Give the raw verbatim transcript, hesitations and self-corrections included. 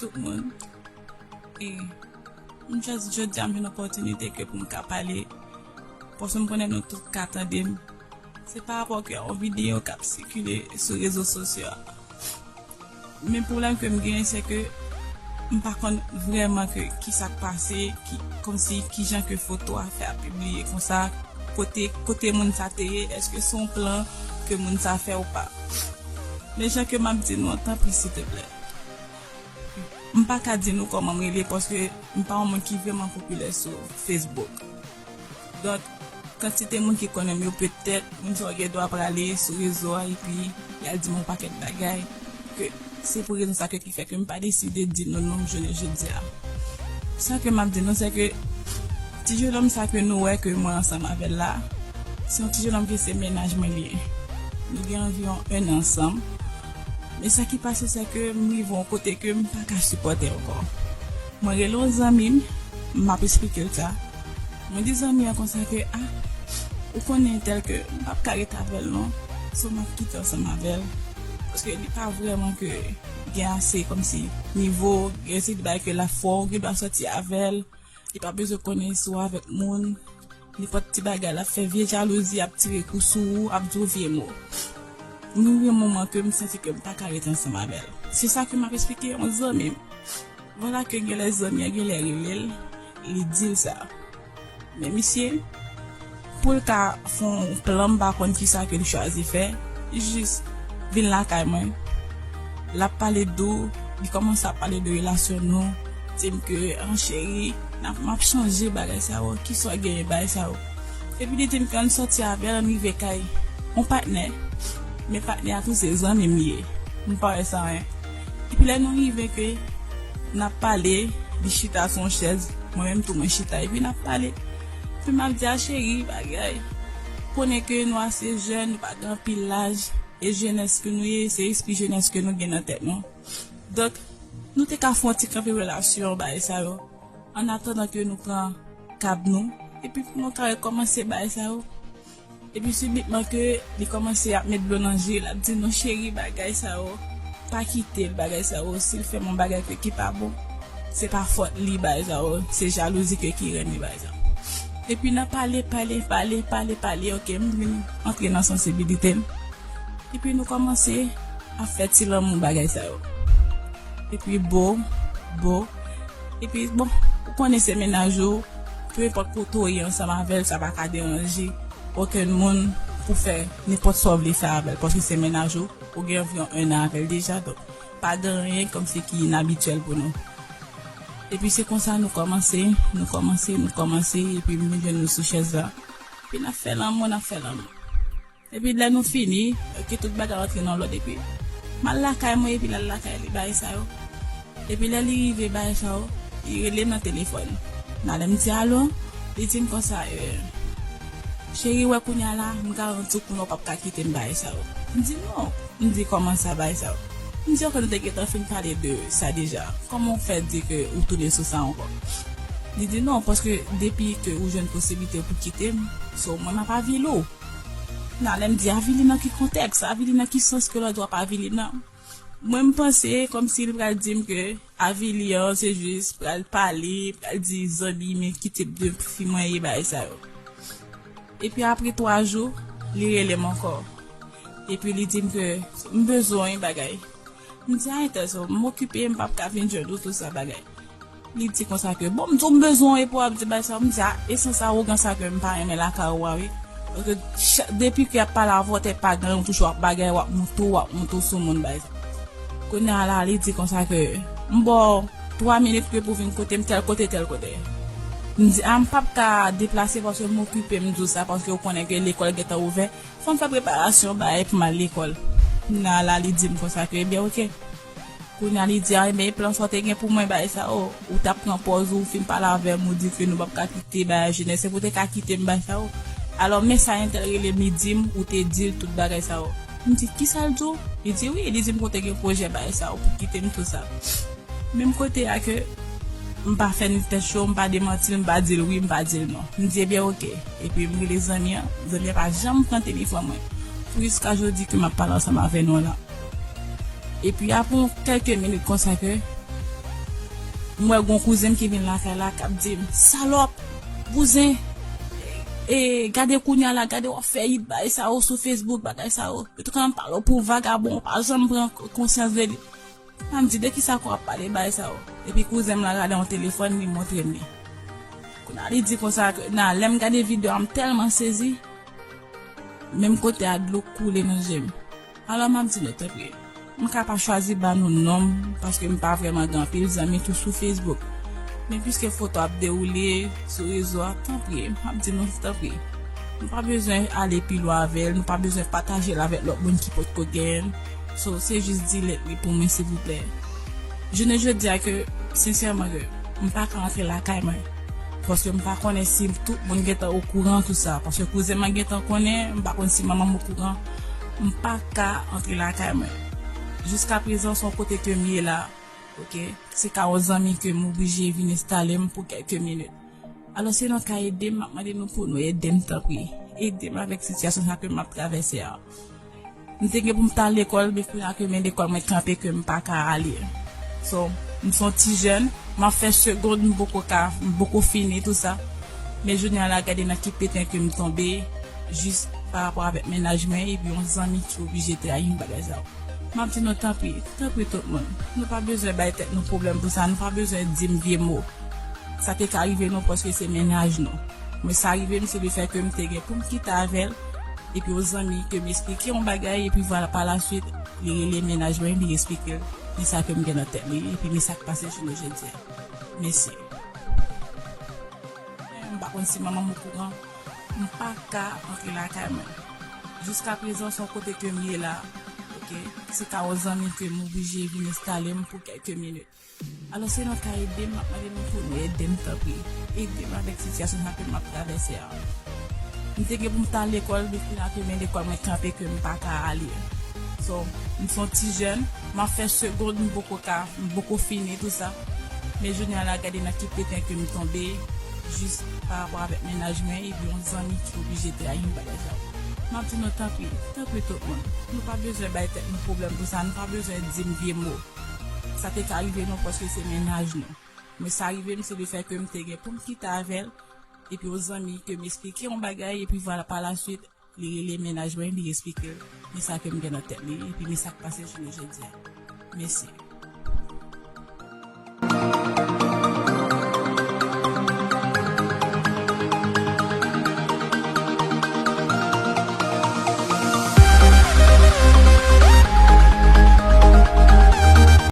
tout moun. E m just jodi a m jwenn opòtinite ke pou m ka pale, paske m konnen nou tout ka tande m. Se pa rapò ke yon videyo k ap sikile sou rezo sosyo a. Men pwoblèm ke m genyen, se ke m pa konn vrèman ke kisa k pase, ki, kòmsi kijan ke foto a fè ap pibliye konsa, kote, kote moun sa te ye, èske se yon plan ke moun sa fè ou pa. Men jan ke m ap di nou an, tanpri, silteplè, m pa ka di nou kòman m rele, paske m pa yon moun ki vrèman popilè sou Facebook. Donk, kantite moun ki konnen m yo, petèt, moun sa yo gen dwa prale sou rezo a epi y al di m yon pakèt bagay, ke se pou rezon sa ke ki fè ke m pa deside di nou non m jounen jodi a. Sa ke m ap di nou, se ke ti jenòm sa ke nou wè ke mwen ansanm avè l la, se yon ti jenòm ke se mennaj mwen li ye. Nou gen anviwon en an ansanm. Men sa ki pase, se ke m rive yon kote ke m pa ka sipòte ankò. Mwen rele yon zanmi m, m ap esplike l sa. Mwen di zanmi an konsa ke, a, ou konnen entèl ke m p ap ka ret avè l non, so m ap kite ansanm avè l. Paske li pa vrèman ke gen ase kòmsi nivo, gen se de bagay ke l ap fè w, ou gen dwa sòti avè l, li pa bezwen konnen si w avèk moun, nenpòt ti bagay l ap fè, vye jalouzi, ap tire kou sou ou, ap di w vye mo. M rive yon moman ke m santi ke m pa ka ret ansanm avè l. Se sa ke m ap esplike yon zanmi m. Vwala ke genlè zanmi an genlè rele l, li di l sa. Men misye, pou l ka fè yon plan, m pa konn kisa ke l chwazi fè, li jis vin lakay mwen. L ap pale dou, li kòmanse ap pale de relasyon nou, di m ke, an cheri, n ap, m ap chanje bagay sa yo, kisa w genyen bagay sa yo. Epi li di m ke ann sòti avè l, ann rive kay yon patnè. Men patnè a tou se zanmi m li ye. M pa wè sa anyen. Epi lè nou rive ke n ap pale, li chita sou yon chèz, mwen menm tou mwen chita, epi n ap pale. Epi m ap di a cheri, bagay. Konnen ke nou ase jèn, nou pa gen anpil laj, e jenès ke nou ye, se espri jenès ke nou gen nan tèt nou. Donk, nou te ka fè yon ti kanpe relasyon, bagay sa yo. An atandan ke nou pran kab nou, epi pou nou ka rekòmanse bagay sa yo. Epi sibitman ke li kòmanse ap met dlo nan je, l ap di, "Non, cheri, bagay sa yo, pa kite l, bagay sa yo, si l fè m yon bagay ke ki pa bon, se pa fòt li, bagay sa yo, se jalouzi ke ki renn li, bagay sa yo." Epi nan pale, pale, pale, pale, pale, oke, m vin antre nan sansibilite m. Epi nou kòmanse ap fè ti lanmou bagay sa yo. Epi bo, bo. Epi bon, ou konnen se mennaj ou, peu importe kote w ye ansanm avè l, sa pa ka deranje okenn moun pou fè nenpòt sa w vle fè avè l, paske se mennaj ou, ou gen anviwon en an avè l deja, donk pa gen anyen kòmsi ki inabityèl pou nou. Epi se konsa nou kòmanse, nou kòmanse, nou kòmanse, epi m vin jwenn nou sou chèz la. Epi n ap fè lanmou, n ap fè lanmou. Epi lè nou fini, ke tout bagay rantre nan lòd, epi m al lakay mwen, epi l al lakay li, bagay sa yo. Epi lè li rive, bagay sa yo, li rele m nan telefòn. Nan lè m di alo, li di m konsa, e, cheri, wè kounye a la, m garanti w kounye a w p ap ka kite m, bagay sa yo. M di non, m di kòman sa, bagay sa yo. M di ok, nou te gentan fin pale de sa deja. Kòman w fè di ke ou tounen sou sa ankò? Li di non, paske depi ke ou jwenn posiblite pou kite m, so mwen m ap avili w. Nan lè m di avili nan ki kontèks, avili nan ki sans ke lòt w ap avili m nan? Mwen m panse kòmsi li pral di m ke avili an se jis pral pale, pral di zanmi men ki tip de fi mwen ye, bagay sa yo. Epi apre twa jou, li rele m ankò. Epi li di m ke m bezwen yon bagay. M di a entèl sa, m okipe, m p ap ka vin jwenn ou, tout sa bagay. Li di konsa ke, bon, m di w m bezwen w epi w ap di bagay sa, m di a, e sans awogan sa ke m pa renmen lakay ou a wi. Paske cha-, depi ke y ap pale avè w, tèt pa gen, ou toujou ap bagay, w ap moute w, w ap moute w sou moun bagay sa. Kounye a la, li di konsa ke, m ba w twa minit ke pou vin kote m, tèl kote, tèl kote. M di a, m p ap ka deplase paske m okipe, m di w sa, paske w konnen ke lekòl gentan ouvè. Fò m fè preparasyon bagay pou m al lekòl. Kounye a la, li di m konsa ke, ebyen, oke. Kounye a, li di, a, ebyen, e plan sa w te gen pou mwen, bagay sa yo. Ou t ap pran pòz ou, ou fin pale avè m, ou di ke nou p ap ka kite, bagay, jenès, se pou w te ka kite m, bagay sa yo. Alò, men sa entèl rele m, li di m, ou te di l tout bagay sa yo. M di, kisa l di w? Li di, wi, li di m ke w te gen pwojè, bagay sa yo, pou kite m, tout sa. Menm kote a ke m pa fè ni tèt cho, m pa demanti l, m pa di l wi, m pa di l non. M di, ebyen, oke. Epi m rele zanmi an, zanmi an pa janm pran telefòn mwen. Pou jiska jodi ke m ap pale ansanm avè nou la. Epi apre yon kèlke minit konsa ke M wè gon kouzen m ki vin lakay la k ap di m, "Salòp, bouzen, e, gade kounye a la, gade w ap fè it bagay sa yo sou Facebook, bagay sa yo. Yo te konn pale w pou vagabon, w pa janm pran konsyans de li." M di, "De ki sa ke w ap pale bagay sa yo?" Epi kouzen m lan rale yon telefòn, li montre m li. Kounye a li di konsa ke, nan, lè m gade videyo a, m tèlman sezi, menm kote a dlo koule nan je m. Alò m ap di nou, tanpri, m ka pa chwazi ba nou non m, paske m pa vrèman gen anpil zanmi tou sou Facebook. Men piske foto ap dewoule sou rezo a, tanpri, m ap di nou, tanpri, nou pa bezwen ale pi lwen avè l, nou pa bezwen pataje l avèk lòt moun ki potko genyen l. So, se jis delete li pou mwen, silvouplè. Jounen jodi a ke, sensèman, ke m pa ka antre lakay mwen. Paske m pa konnen si tout moun gentan okouran tout sa. Paske kouzen mwen gentan konnen, m pa konn si manman m okouran. M pa ka antre lakay mwen. Jiska prezan, se yon kote ke m ye la. Oke? Se ka yon zanmi ke m oblije vin enstale m pou kèlke minit. Alò, si nou ka ede m, m ap mande nou pou nou ede m, tanpri. Ede m avèk sitiyasyon sa ke m ap travèse a. M te gen pou m t al lekòl, men kounye a ke men lekòl mwen kanpe, ke m pa ka ale. So, m se yon ti jèn, m ap fè segond, m poko ka, m poko fini tout sa. Men jounen an la, gade nan ki peten ke m tonbe, jis pa rapò avèk mennaj mwen, epi yon zanmi ki oblije trayi m, bagay sa yo. M ap di nou, tanpri, tanpri tout moun. Nou pa bezwen bay tèt nou pwoblèm pou sa, nou pa bezwen di m vye mo. Sa te ka rive nou paske se mennaj nou. Men sa rive m, se lefèt ke m te gen pou m kite avè l, epi yon zanmi ke m esplike yon bagay, epi vwala, pa la swit, li rele mennaj mwen, li esplike l men sa ke m gen nan tèt mwen, epi men sa k pase jounen jodi a. Mèsi. M pa konn si manman m okouran, m pa ka antre lakay mwen. Jiska prezan, se yon kote ke m ye la, oke? Se ka yon zanmi ke m oblije vin enstale m pou kèlke minit. Alò, si nou ka ede m, m ap mande nou pou nou ede m, tanpri. Ede m avèk sitiyasyon sa ke m ap travèse a. M te gen pou m t al lekòl, men kounye a ke men lekòl mwen kanpe, ke m pa ka ale. So, m se yon ti jèn, m ap fè segond, m poko ka, m poko fini tout sa. Men jounen an la, gade nan ki peten ke m tonbe, jis pa rapò avèk mennaj mwen, epi yon zanmi ki oblije trayi m, bagay sa yo. M ap di nou, tanpri, tanpri tout moun. Nou pa bezwen bay tèt nou pwoblèm pou sa, nou pa bezwen di m vye mo. Sa te ka rive nou paske se mennaj nou. Men sa rive m, se lefèt ke m te gen pou m kite avè l, epi yon zanmi ke m esplike yon bagay, epi vwala, pa la swit, li rele mennaj mwen, li esplike l men sa ke m gen nan tèt li, epi men sa k pase jounen jodi a. Mèsi.